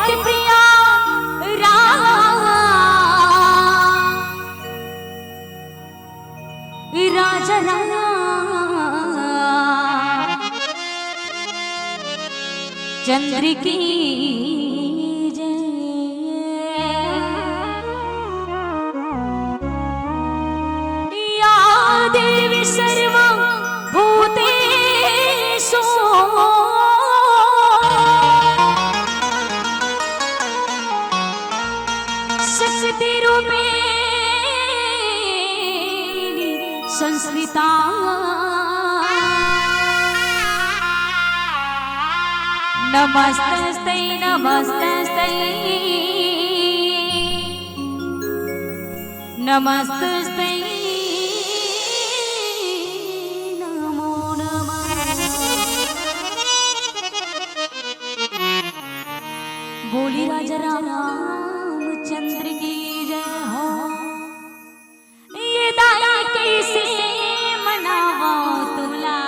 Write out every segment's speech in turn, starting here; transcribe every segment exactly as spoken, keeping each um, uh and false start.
प्रिया राम, राजा राम चंद्र की जय। या देवी सर्वभूतेषु शक्तिरूपेण संस्थिता। नमस्तस्ते, नमस्तस्ते, नमस्तस्ते, नमो नमः। बोली राजा रामचंद्र की जय हो। ये दाई कइसे मनावंव तोला,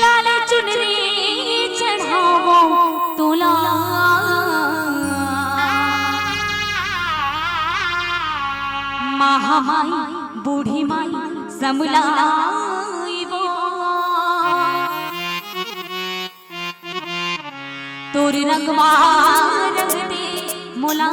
लाल चुनरी चढ़ावंव तोला। महामाई बूढ़ी माई समलाइबो। तोर रंगवा रंग दे मोला।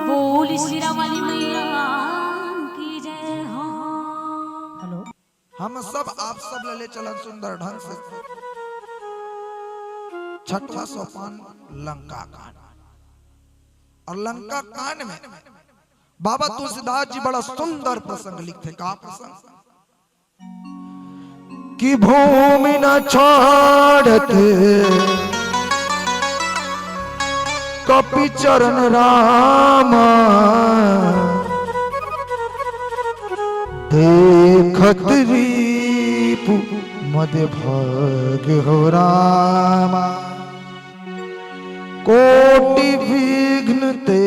बोल शेरा वाली मैया की जय हो। हेलो। हम सब आप सब ला ले चलन सुंदर ढंग से छठवां सोपान लंका कांड। और लंका कांड में बाबा तुलसीदास जी बड़ा सुंदर प्रसंग लिखथे। का प्रसंग? कि भूमि न छाड़त कपि चरण रामा, देखत रिपु मद भाग हो रामा। कोटि विघ्न ते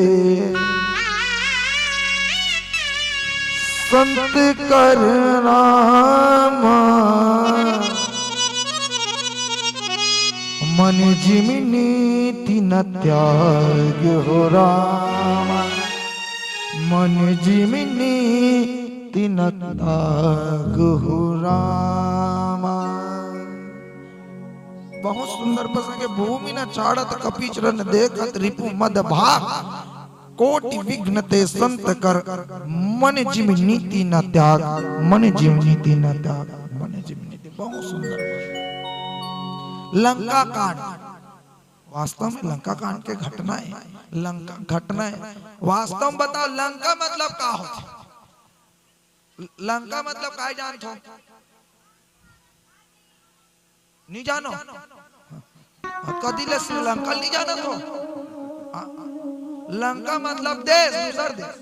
संत कर रामा, मन जिम नीति न त्याग हो रामा, मन जिम नीति न त्याग हो रामा। बहुत सुंदर प्रसंग हे। भूमि न छाड़त कपि चरण, देखत रिपु मद भाग। कोटि विघ्न ते संत कर, मन जिम नीति न त्याग, मन जिम नीति न त्याग, मन जिम नीति। बहुत सुंदर। लंका कांड, वास्तव में लंका कांड के घटना हे, लंका घटना हे। वास्तव में बताओ, लंका मतलब का होथे? लंका मतलब का हे जानथो? नहीं जानो? कदी ले श्रीलंका नहीं जानत हो? हाँ। लंका मतलब देश, दूसर देश।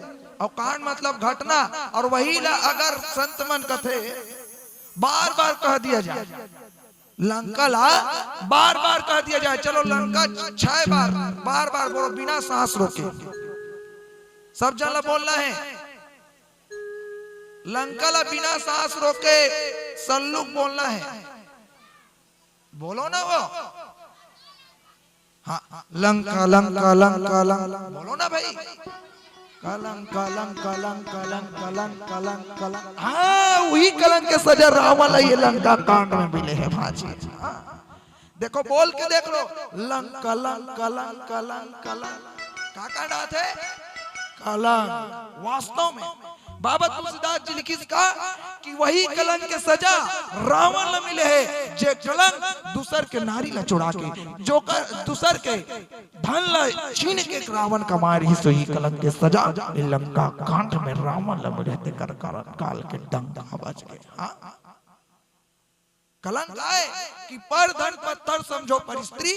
और कांड मतलब घटना। और वही ला अगर संत मन कथे, बार बार कह दिया जाए, लंका ला बार बार कह दिया जाए, चलो लंका छह बार, बार बार बोलो बिना सांस रोके। सब जन ला बोलना हे। लंका ला बिना सांस रोके सल्लुक बोलना हे। बोलो ना वो। हाँ, लंका, लंका, लंका, लंका, बोलो ना भाई। कलंक, कलंक, कलंक, कलंक, कलंक, कलंक, कलंक। हाँ, वही कलंक के सजा रावण ला ये लंका कांड में मिले हे भाजी। हाँ। देखो, बोल के देख लो, लंक, कलंक, कलंक, कलंक, कलंक। का कांड आथे? कलंक। वास्तव में बाबा तुलसीदास जी लिखिस का कि वही कलंक के सजा रावण ला मिले हे, जे कलंक दूसर के नारी ला चुरा के, जो कर, दूसर के धन ला छीन के रावण कमाए रहिस, वही कलंक के सजा ए लंका कांड में रावण ला मिले हे, तेकर कारण काल के डंक ह बज गे। हाँ। कलंक आय कि पर धन पत्थर समझो, पर स्त्री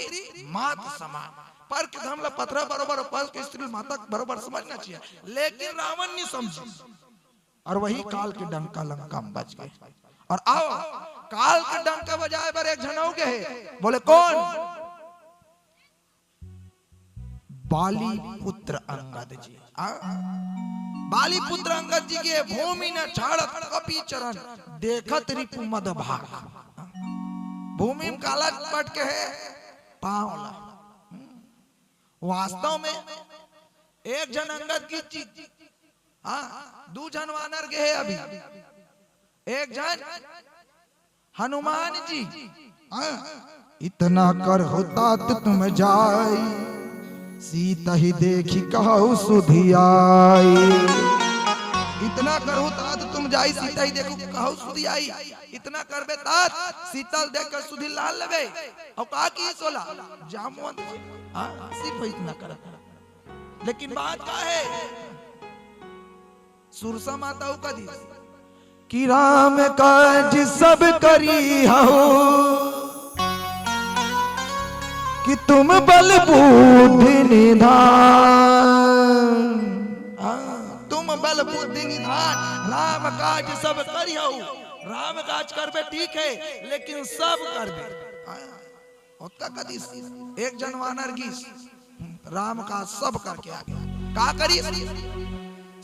मात समान। पर के धन ला पत्थर बरोबर, पर के स्त्री माता बरोबर समझना चाहिए, लेकिन रावण नहीं समझे। और वही काल के डंका लंका में बज गे। और आओ, काल के डंका बजाए बर एक झन अउ गे हे। बोले, कौन? बाली पुत्र अंगद जी। आ? बाली पुत्र अंगद जी के भूमि न छाड़त कपि चरण, देखत रिपु मद भाग। भूमि में काला पट के हे, पाँव ला। वास्तव में एक झन अंगद गिस जी, हाँ, दू झन वानर गे हे अभी। एक झन हनुमान जी, हाँ, इतना करहु तात तुम जाई, सीतहि देखि कहउ सुधि आई। इतना करहु तात तुम जाई, सीतहि देखि कहउ सुधि आई। इतना करबे तात सीता ल देख के सुधि लान लेबे। अउ का किहिस ओला? जामवंत जी। हाँ, सिर्फ इतना करत। लेकिन बात का हे? सुरसा माता अउ का दिस कि राम काज सब करिहउ, कि तुम बल बुद्धि निधान। हाँ, तुम बल बुद्धि निधान, राम काज सब करिहउ। राम काज करबे ठीक हे, लेकिन सब करबे। हाँ, ओतका का दिस एक झन वानर गिस, राम काज सब करके आ गे। का करिस?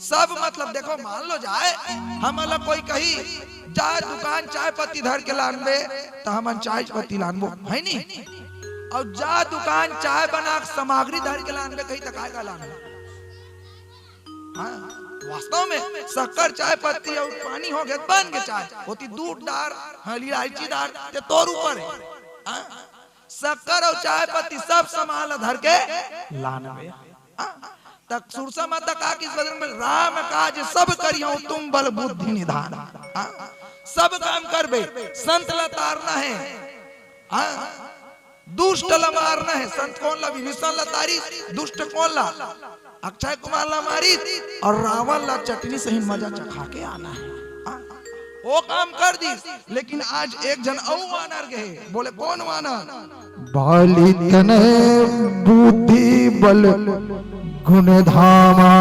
सब मतलब देखो, मान लो जाए, हमन ला कोई कही, "जा दुकान चाय पत्ती धर के लानबे," त हमन चाय पत्ती लानबो, हे नी? अउ जा दुकान चाय बना के सामग्री धर के लानबे कही, त काय का लानबे? हाँ, वास्तव में शक्कर, चाय पत्ती अउ पानी हो गे, बन गे चाय। ओती दूध डार, हाँ, इलायची डार, ते तोर ऊपर हे। हाँ? शक्कर अउ चाय पत्ती सब सामान ला धर के लानबे। हाँ? तक सुरसा माता का किस बजरंग बली, "राम काज सब करिहौं, तुम बल बुद्धि निधान।" हाँ? सब काम करबे, संत ला तारना हे। हाँ? दुष्ट ला मारना हे। संत कोन ला? विभीषण ला तारिस। दुष्ट कोन ला? अक्षय कुमार ला मारिस अउ रावण ला चटनी सही मजा चखा के आना हे। हाँ? वो काम कर दिस, लेकिन आज एक झन अउ वानर गे हे। बोले, "कोन वानर?" "बाली तनय बुद्धि बल गुण धामा,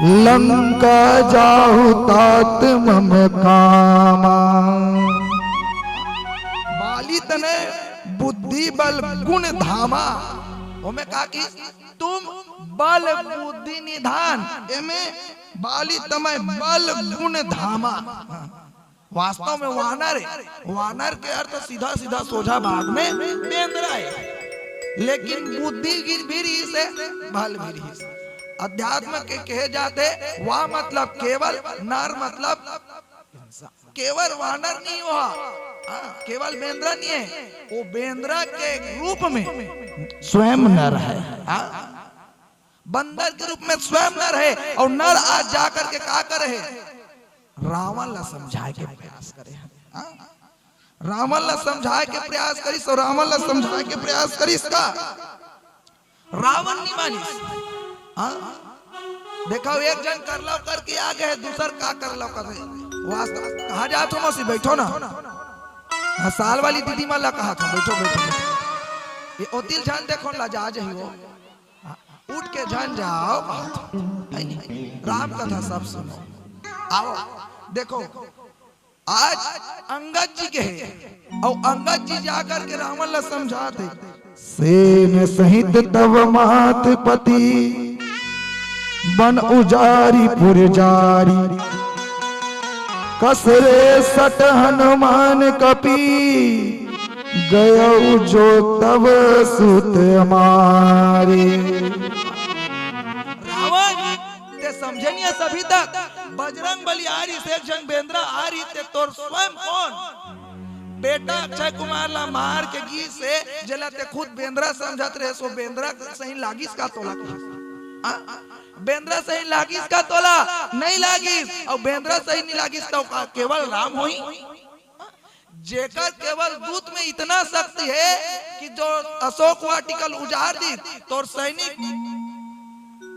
लंका जाहु तात मम कामा।" बाली तनय बुद्धि बल गुण धामा। ओमे का किस? तुम बल बुद्धि निधान। एमे बाली तनय बल गुण धामा। वास्तव में वानर हे। वानर के अर्थ सीधा सीधा सोझा बाघ में बेंदरा हे, लेकिन बुद्धि भी रिहिस हे, बल भी रिहिस हे। अध्यात्म के कहे जाथे, वा मतलब केवल, नर मतलब इंसान। केवल वानर नहीं हुआ, हाँ, केवल बेंदरा नहीं हे, वो बेंदरा के रूप में स्वयं नर हे। हाँ? बंदर के रूप में स्वयं नर हे, अउ नर आज जाकर के का करे हे? रावण ला समझाए के प्रयास करे हे। हाँ? रावण ला समझाए के प्रयास करिस, अउ रावण ला समझाए के प्रयास करिस का? रावण नहीं मानिस। हाँ? देखो, एक झन करलव करके आ गे हे, दूसर का करलव करे। वास्तव, कहाँ जात हो मौसी, बैठो ना। हाँ, साल वाली दीदी मन ला कहा था, "बैठो, बैठो, बैठो।" ये ओतिल झन देखो, लजा जही वो। हाँ, उठ के झन जाव, कहा था। है नहीं? राम कथा सब सुनो। आओ, देखो, आज अंगद जी गे हे, अउ अंगद जी जाकर के रावण ला समझात हे, "सेन सहित तव मात पति, बन उजारि पुर जारि। कसरे सट हनुमान कपि, गयउ जो तव सुत मारि।" रावण, ते समझे नहीं हे अभी तक। बजरंग बली आ रिहिस, एक झन बेंदरा आ रिहिस, ते तोर स्वयं कोन? बेटा अक्षय कुमार ला मार के गिस हे, जेला ते खुद बेंदरा समझत रहे, सो बेंदरा सही लागिस का तोला? आ? बेंदरा सही लागिस का तोला? नहीं लागिस। अउ बेंदरा सही नहीं लागिस, तो का केवल राम होही? जेकर केवल दूत में इतना शक्ति हे कि जो अशोक वाटिका ल उजार दिस, तोर सैनिक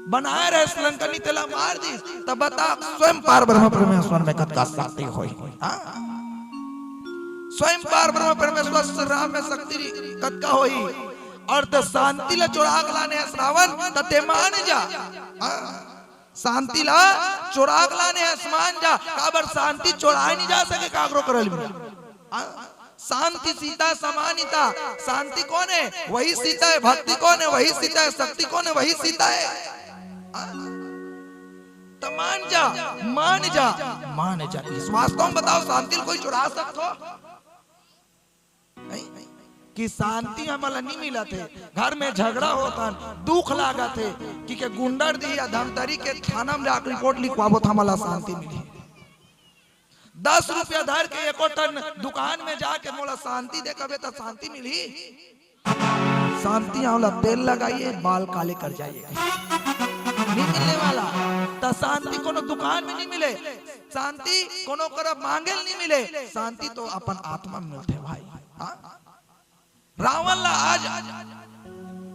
बनाए रहे लंकनी, तेला मार दिस, तब बता स्वयं पार ब्रह्म परमेश्वर में कतका शक्ति होही। हाँ? स्वयं पार ब्रह्म परमेश्वर श्री राम में शक्ति कतका होही। अउ त शांति ला चोरा के लाने हस रावण, त ते मान जा। हाँ? शांति ला चोरा के लाने हस, मान जा, काबर शांति चोराए नहीं जा सके काकरो करा ले। आ? शांति सीता समानिता। शांति कोन हे? वही सीता हे। भक्ति कोन हे? वही सीता हे। शक्ति कोन हे? वही सीता हे। आ? त मान जा, मान जा, मान जा। इस वास्तव में बताओ, शांति ल कोई चुरा सकथो? नहीं? कि शांति हमला नहीं मिलत हे, घर में झगड़ा होत हे, दुख लागत हे, कि के गुंडर दी या धमतरी के थाना में जाके रिपोर्ट लिखवाबो त हमला शांति मिली। दस रुपया धर के एको ठन दुकान में जाके मोला शांति दे कबे त शांति मिलही? शांति आंवला तेल लगाइए, बाल काले कर जाइए। नहीं मिलने वाला। त शांति कोनो दुकान में नहीं मिले, शांति कोनो करा मांगे ल नहीं मिले, शांति तो अपन आत्मा में मिलथे भाई। हाँ? रावण ला आज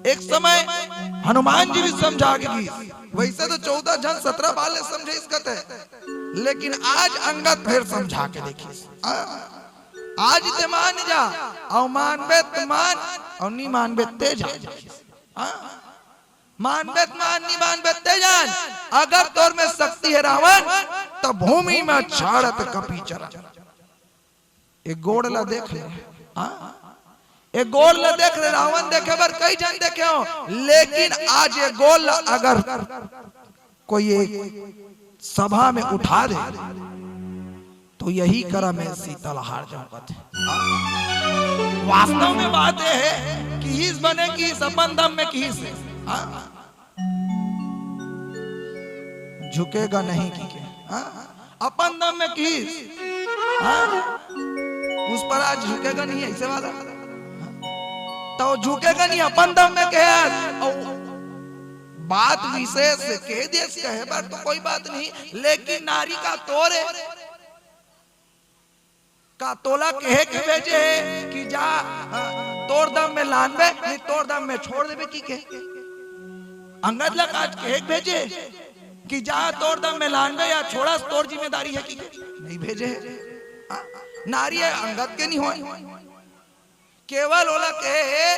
एक समय हनुमान जी भी समझा के गिस। वैसे तो चौदह झन सत्रह बार ले समझाइस कथे, लेकिन आज अंगद फेर समझा के देखिस। आ, आज ते मान जा, अउ मानबे त मान, अउ नी मानबे ते जा। आ, मानबे त मान, नी मानबे ते जान। अगर तोर में शक्ति हे रावण, त भूमि में छाड़त कपि चरण। ए गोड़ ला देख ले। हाँ? ए गोड़ ला देख ले, रावण देखे बर कई झन देखे हो, लेकिन आज ए गोड़ ला अगर कोई एक सभा में उठा दे, तो यही करा में सीता ला हार जाऊंगा थे। वास्तव में बात ये है कि इस बने की इस अपन दम में की से, हाँ? झुकेगा नहीं की के, हाँ? अपन दम में की, हाँ? उस पर आज झुकेगा नहीं, ऐसे वाला। तो झुकेगा नहीं, अपन दम में कहे। और बात विशेष के देश कहे बर तो कोई बात नहीं, लेकिन नारी का तोर हे। का तोला कहे के भेजे हे कि जा, हाँ, तोर दम में लानबे, नहीं तोर दम में छोड़ देबे कि के? अंगद ला का आज कहे के भेजे कि जा तोर दम में लानबे या छोड़स, तोर जिम्मेदारी हे कि के? नहीं भेजे हे। हाँ, नारी हे, अंगद के नहीं होय। केवल ओला कहे हे,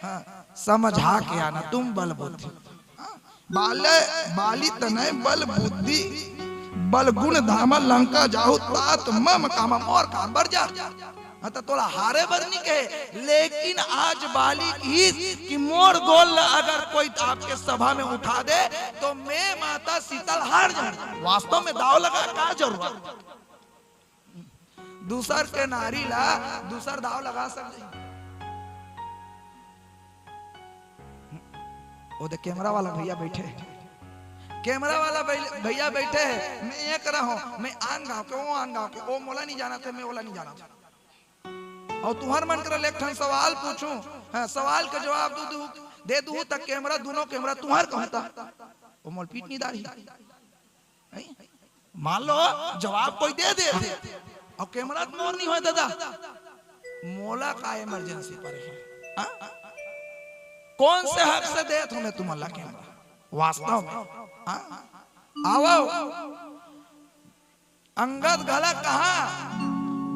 हाँ, समझा के आना तुम बल बुद्धि। हाँ, बाले, बाली तनय बल बुद्धि, बल गुण धामा लंका जाहु तात मम कामा, मोर काम बर जा। हाँ, तो तोला हारे बर नहीं कहे, लेकिन आज बाली कहिस कि मोर गोल ला अगर कोई आपके सभा में उठा दे, तो मैं माता सीता ल हार जाहूं। वास्तव में दाव लगा का जरूरत? दूसर के नारी ला दूसर दाव लगा सकथे। ओ दे कैमरा वाला भैया बैठे हे, कैमरा वाला भै-, भैया बैठे हे। मैं ये करा हूँ, मैं आन गाँव के, वो आन गाँव के, वो मोला नहीं जानथे, मैं ओला नहीं जानथों। अउ तुहर मन करा ले एक ठन सवाल पूछूं, हाँ, सवाल के जवाब दू, दू, दे दू, त कैमरा, दूनों कैमरा तुहर कहूं त ओ मोला पीट नहीं डारही। हैं? मान लो जवाब कोई दे दे, अउ कैमरा त मोर नहीं होय दादा, मोला का इमरजेंसी परे हे? हाँ? कौन से हक से देत हों मैं तुमन ला कैमरा? वास्तव में, हाँ? आवव। अंगद घला कहा,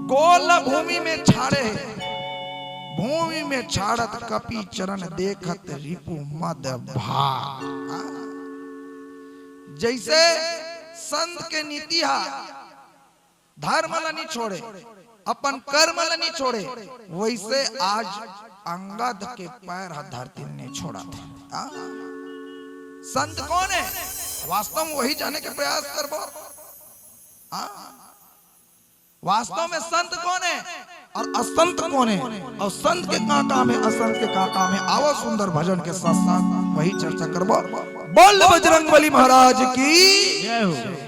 गोल भूमि में छाड़े हे, भूमि में छाड़त कपि चरण देखत रिपु मद भाग। हाँ? जैसे संत के नीति हा धर्म ला नहीं छोड़े, अपन कर्म ला नहीं छोड़े, वैसे आज अंगद के पैर हा धरती नहीं छोड़त हे। हाँ? संत कौन हे? वास्तव में वही जाने के प्रयास करबो। हाँ? वास्तव में संत कौन हे अउ असंत कौन हे, अउ संत के का काम हे, असंत के का काम हे, आवव सुंदर भजन के साथ साथ वही चर्चा करबो। बोल बजरंग बली महाराज की। जय हो।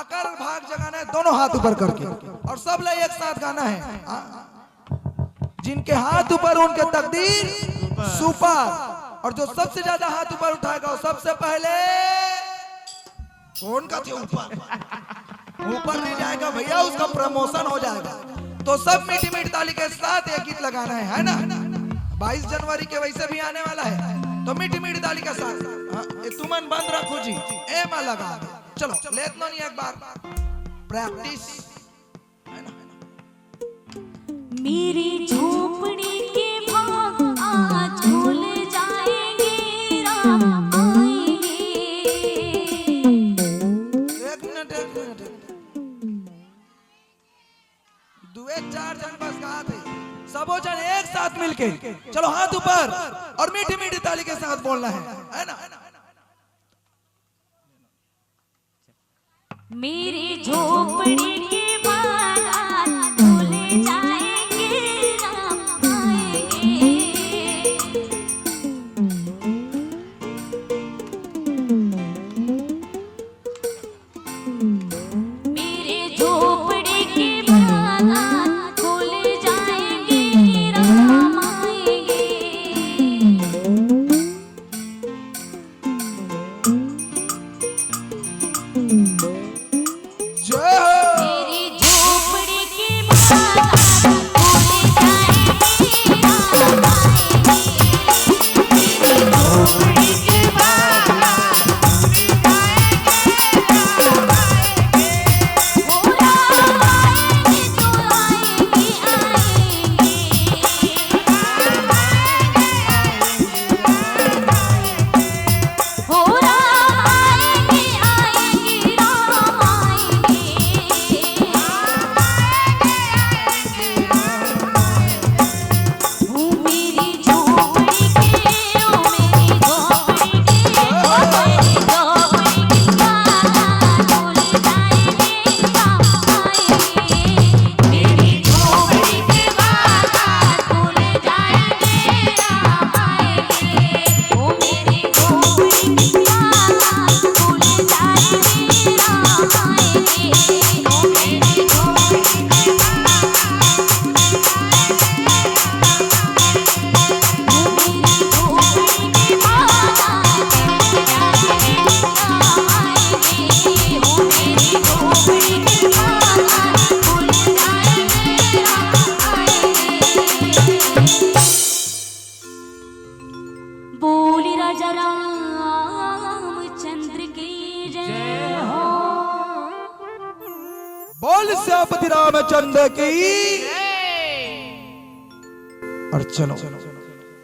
आकर भाग जगाना है, दोनों हाथ ऊपर करके, और सब ला एक साथ गाना है। हाँ? जिनके हाथ ऊपर, उनके तकदीर सुपर। और जो सबसे ज्यादा हाथ ऊपर उठाएगा, वो सबसे पहले, कौन का थे ऊपर? ऊपर नहीं जाएगा भैया, उसका प्रमोशन हो जाएगा। तो सब मीठी मीठी ताली के साथ ये गीत लगाना है, है ना? बाईस जनवरी के वैसे भी आने वाला है, तो मीठी मीठी ताली के साथ। हाँ, ये तुमन बंद रखो जी, ए मा लगा दे। चलो, लेत नो नहीं एक बार प्रैक्टिस, है ना? मेरी झोपड़ी के भाग आज खुल जाएंगे, राम आएंगे। एक मिनट, एक मिनट, एक मिनट। दुए चार जन बस गात हे, सबो जन एक साथ मिलके, चलो हाथ ऊपर और मीठी मीठी ताली के साथ बोलना है, है ना? मेरी झोपड़ी के बारात खुल जाएंगे, राम आएंगे। मेरे झोपड़ी के बारात खुल जाएंगे, राम आएंगे। जय हो। मेरी झोपड़ी के बारात खुल जाएंगे, राम आएंगे। मेरी झोपड़ी के बारात खुल जाएंगे, राम आएंगे। हो राम आएंगे तो आएंगे, आएंगे। हो राम आएंगे, आएंगे, राम आएंगे। ओ मेरी झोपड़ी के, ओ मेरी झोपड़ी के, ओ मेरी झोपड़ी के, बारात खुल जाएंगे, राम आएंगे। मेरी झोपड़ी के बारात खुल जाएंगे, राम आएंगे। ओ मेरी झोपड़ी के बारात खुल जाएंगे, राम आएंगे। ओ मेरी झोपड़ी के बारात खुल जाएंगे, राम आएंगे। ओ मेरी झोपड़ी के बारात खुल जाएंगे, राम आएंगे। ओ मेरी झोपड़ी के बारात खुल जाएंगे, राम आएंगे। बोली राजा रामचंद्र की जय हो। बोल सियापति रामचंद्र की। और चलो,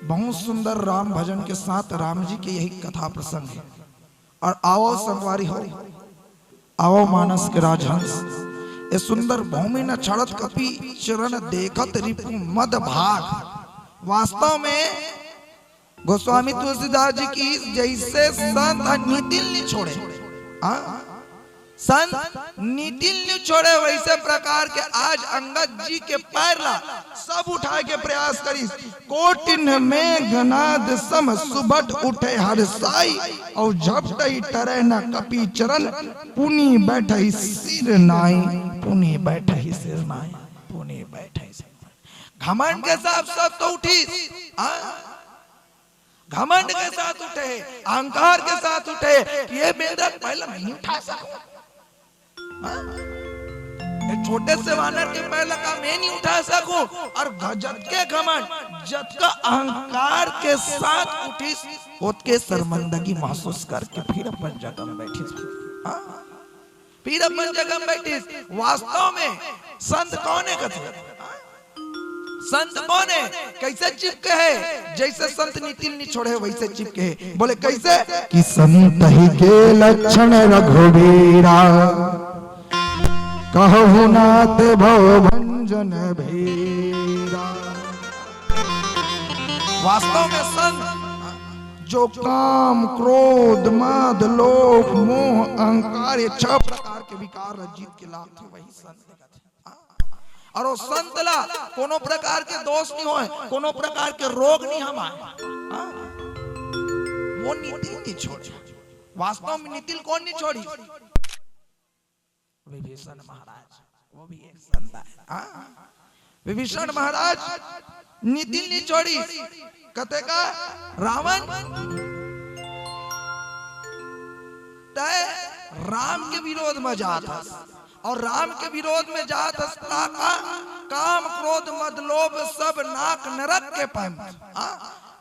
बहुत सुंदर राम भजन के साथ राम जी के यही कथा प्रसंग है। और आवो संगवारी हो, आवो मानस के राजहंस, ए सुंदर भूमि न छड़त कपि चरण, देखत रिपु मद भाग। वास्तव में गोस्वामी तुलसीदास जी की जैसे संत ह नितिल नहीं छोड़े, हाँ? संत नितिल नहीं छोड़े, वैसे प्रकार के आज अंगद जी के पैर ला सब उठाए के प्रयास करिस। कोटिन मेघनाद सम सुभट उठे हर साई, और झपटही टरे न कपि चरण, पुनि बैठही सिर नाई, पुनि बैठही सिर नाई, पुनि बैठही सिर नाई। घमंड के साथ सब तो उठिस, हाँ? घमंड के साथ उठे, अहंकार के साथ उठे कि ये मेरा पैर ला मैं नहीं उठा सकूं। हाँ? ये छोटे से वानर के पैर ला का मैं नहीं उठा सकूं। और ग-, जतके घमंड, जतका अहंकार के साथ उठिस, ओतके शर्मंदगी महसूस करके फिर अपन जगह में बैठिस। हाँ? फिर अपन जगह में बैठिस। वास्तव में संत कौन है कथे? हाँ? संत कौन है? कैसे चिपके है? जैसे संत नितिल नहीं छोड़े वैसे चिपके है। बोले कैसे? कि संत ही के लक्षण रघुबीरा, कहु नाथ भव भंजन भीरा। वास्तव में संत जो काम, क्रोध, मद, लोभ, मोह, अहंकार, ये छह प्रकार के विकार ला जीत के लाभ थे, वही संत। और वो संत ला कोनो प्रकार के दोष नहीं होय, कोनो प्रकार के रोग नहीं हमाय। हाँ? वो नितिल नहीं छोड़े। वास्तव में नितिल कौन नहीं छोड़ी? विभीषण महाराज, वो भी एक संत हे। हाँ, विभीषण महाराज नीति नइ छोड़िस, कथे का, रावण तैं राम के विरोध में जात हस, अउ राम के विरोध में जात हस, ता का काम, क्रोध, मद, लोभ सब नाक नरक के पंथ। हाँ?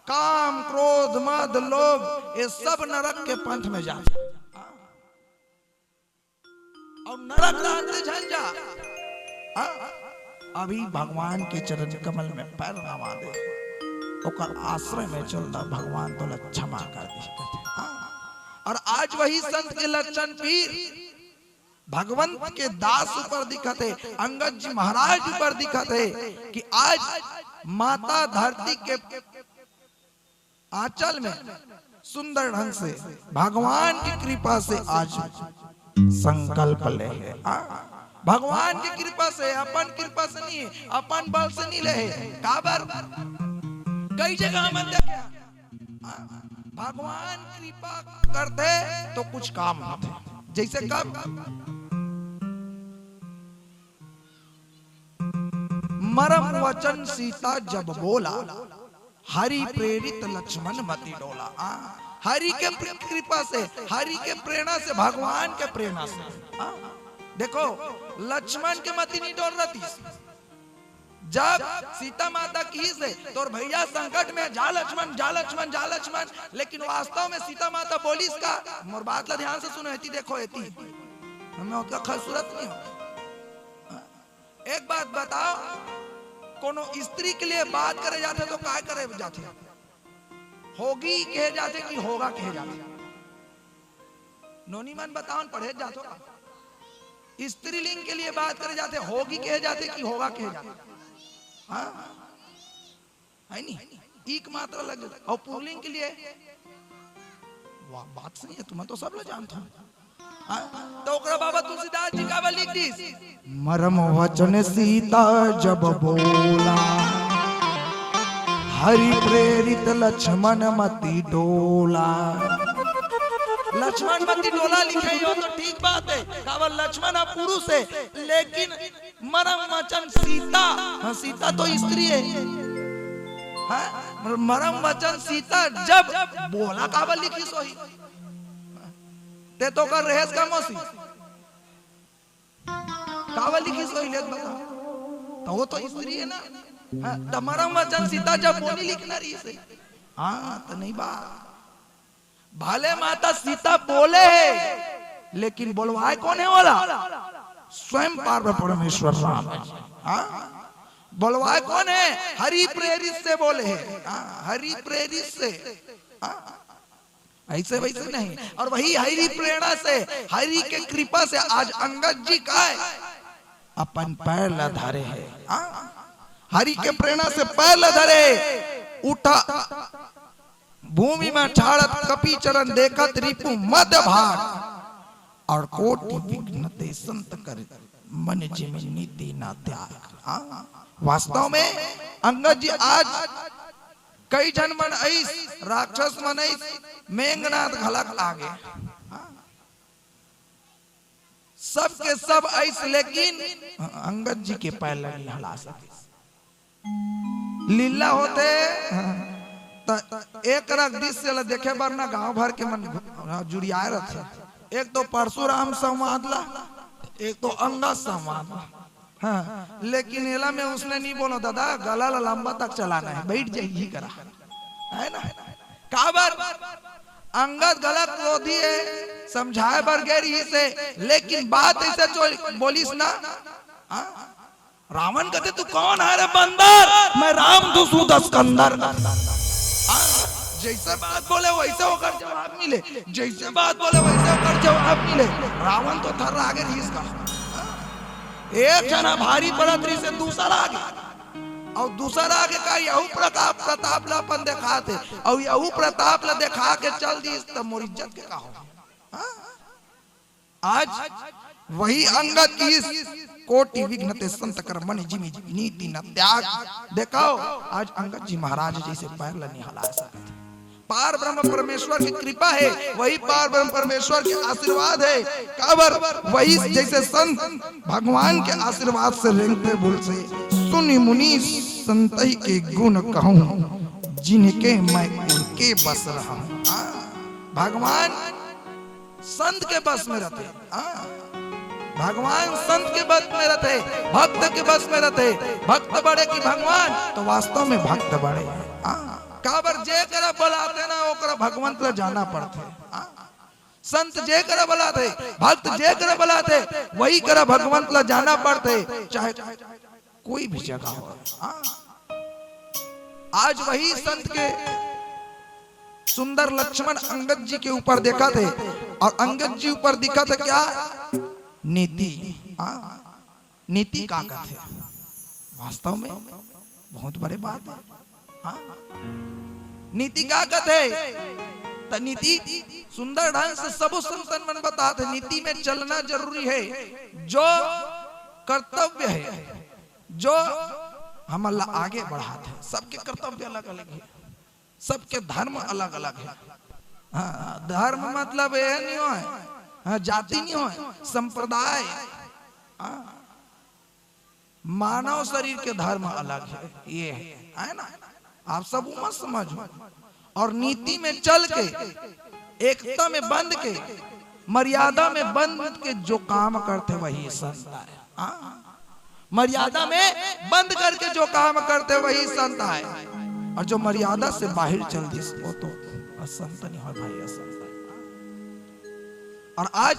काम, क्रोध, मद, लोभ, ये सब नरक के पंथ में जात हे। हाँ? अउ नरक रास्ते झन जा। हाँ? अभी भगवान के चरण कमल में पैर नवा दे, ओकर आश्रय में चल दा, भगवान तोला क्षमा कर दे। हाँ? अउ आज वही संत के लक्षण फिर भगवंत के दास ऊपर दिखत हे, अंगद जी महाराज ऊपर दिखत हे कि आज माता धरती के आंचल में सुंदर ढंग से भगवान की कृपा से आज संकल्प ले हे। आ, भगवान की कृपा से, अपन कृपा से नहीं, अपन बल से नहीं ले हे। काबर? कई जगह हमन देखे, आ, भगवान कृपा करथे तो कुछ काम होथे। जैसे कब? मरम वचन सीता जब बोला, हरि प्रेरित लक्ष्मण मति डोला। आ, हरि के प्र-, कृपा से, हरि के प्रेरणा से, भगवान के प्रेरणा से। आ, देखो, लक्ष्मण के मति नहीं डोल रहिस। जब सीता माता कहिस हे, "तोर भैया संकट में, जा लक्ष्मण, जा लक्ष्मण, जा लक्ष्मण," लेकिन वास्तव में सीता माता बोलिस का? मोर बात ला ध्यान से सुनो, एती देखो, एती। मैं ओतका खूबसूरत नहीं हूँ। एक बात बताओ, कोनो स्त्री के लिए बात करे जाथे तो काय करे जाथे? होगी कहे जाथे कि होगा कहे जाथे? नोनी मन बताओ न, पढ़े जाथो का? स्त्रीलिंग के लिए बात करे जाथे, होगी कहे जाथे कि होगा कहे जाथे? हाँ, है नी? ई के मात्रा लग जाथे। अउ पुल्लिंग के लिए, वाह, बात सही है, तुमन तो सब ला जानथो। हाँ? तो ओकरा बाबा तुलसीदास जी काबर लिख दिस? मरम वचन सीता जब बोला, हरि प्रेरित लक्ष्मण मति डोला। लक्ष्मण मति डोला लिखे हो तो ठीक बात है, काबर लक्ष्मण अब पुरुष है, लेकिन मरम वचन सीता, हाँ, सीता तो स्त्री है, हाँ? मरम वचन सीता जब बोला, काबर लिखिस होही? ते तो कर रहेस का मौसी? काबर लिखिस होही ले बता? तो वो तो स्त्री है ना। हाँ, त मरम वचन सीता जब बोली लिखना रहिस हे। हाँ, तो नहीं बा। भले माता सीता बोले हे, लेकिन बोलवाए कोन हे ओला? स्वयं पार्वती परमेश्वर राम हे। हाँ? बोलवाए कोन हे? हरि प्रेरित से बोले हे। हाँ, हरि प्रेरित से। हाँ? ऐसे वैसे नहीं। अउ वही हरि प्रेरणा से, हरि के कृपा से आज अंगद जी काय अपन पैर ला धरे हे। हाँ? हरि के प्रेरणा से पैर ला धरे हे। उठा भूमि में ठाढ़त कपि चरण देखत रिपु मद भाग, अउ कोटि विघ्न ते संत कर मन जिमि नीति न त्याग। हाँ? वास्तव में अंगद जी आज कई झन मन अइस, राक्षस मन अइस, मेघनाथ घलक आगे। हाँ? सब के सब अइस, लेकिन अंगद जी के पैर ल नइ हला सकिस। लीला होथे, त एक रख दिस, एला देखे बर ना गांव भर के मन जुड़ियाए रथे। एक तो परशुराम संवाद ला, एक तो अंगद संवाद ला। हाँ, लेकिन एला मैं उसने नहीं बोलो, दादा, गला ला लंबा तक चलाना है, बैठ जाइए करा, है ना? काबर? अंगद घला क्रोधी है, समझाए बर गे रहिस हे, लेकिन बात ऐसे जो बोलिस ना, हाँ? रावण कहते, "तू कौन है रे बंदर, मैं राम दूसू दस कंदर।" हाँ? जैसे बात बोले वैसे ओकर जवाब मिले, जैसे बात बोले वैसे ओकर जवाब मिले। रावण तो थर्रा गे रहिस का। हाँ? एक जना भारी पड़त रहिस हे, दूसरा आगे। अउ दूसरा आगे का यहू प्रताप, प्रताप ला अपन देखात हे, अउ यहू प्रताप ला देखा के चल दिस, त मोर इज्जत के का हो? हाँ? आज वही अंगद कहिस, "कोटि विघ्न ते संत कर मन जिमि नीति न त्याग।" देखो, आज अंगद जी महाराज जैसे पैर ला नइ हला सकत। पार ब्रह्म परमेश्वर के कृपा हे, वही पार ब्रह्म परमेश्वर के आशीर्वाद हे। काबर वही जैसे संत भगवान के आशीर्वाद से रेंगथे बोलथे, सुनि मुनि संतहि के गुण कहूँ, जिनके मैं उनके बस रहूँ। हाँ, भगवान संत के बस में रथे। हाँ, भगवान संत के बस में रथे, भक्त के बस में रथे। भक्त बड़े कि भगवान, तो वास्तव में भक्त बड़े। हाँ, काबर जे करा बलाथे ना, ओकरा भगवंत ला जाना पड़थे। हाँ, संत जे करा बलाथे, भक्त जे करा बलाथे, वही करा भगवंत ला जाना पड़थे, चाहे कोई भी जगह हो। हाँ, आज वही संत के सुंदर लक्ष्मण अंगद जी के ऊपर देखथे, और अंगद जी ऊपर दिखथे क्या? नीति। हाँ, नीति का कथे? वास्तव में बहुत बड़े बात हे। हाँ, नीति का कथे? त नीति सुंदर ढंग से सबो संतन मन बताथे, नीति में चलना जरूरी हे। जो कर्तव्य हे, जो हमन ला आगे बढ़ाथे, सबके कर्तव्य अलग-अलग हे, सबके धर्म अलग-अलग हे। हाँ, धर्म मतलब ये नहीं होय, हाँ, जाति नहीं होय, संप्रदाय। हाँ, मानव शरीर के धर्म अलग हे, ये हे, हे ना? आप सब मत समझो। और नीति में चल के, एकता में बंध के, मर्यादा में बंध के जो काम करथे वही संत हे। हाँ, मर्यादा में बंध करके जो काम करथे वही संत हे, और जो मर्यादा से बाहर चल दिस वो तो असंत नहीं होय भाई, असंत हे। और आज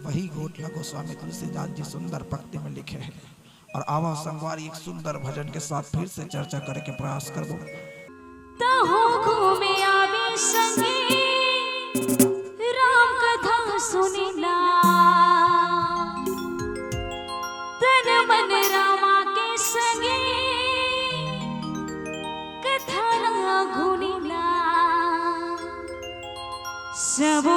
वही गोठ ला गोस्वामी तुलसीदास जी सुंदर पंक्ति में लिखे हे। और आवा संगवारी, एक सुंदर भजन के साथ फिर से चर्चा करे के प्रयास करबो। तहु घूमे आवे संगे, राम कथा सुने ला। तन मन रामा के संगे, कथा ला गुने ला। सब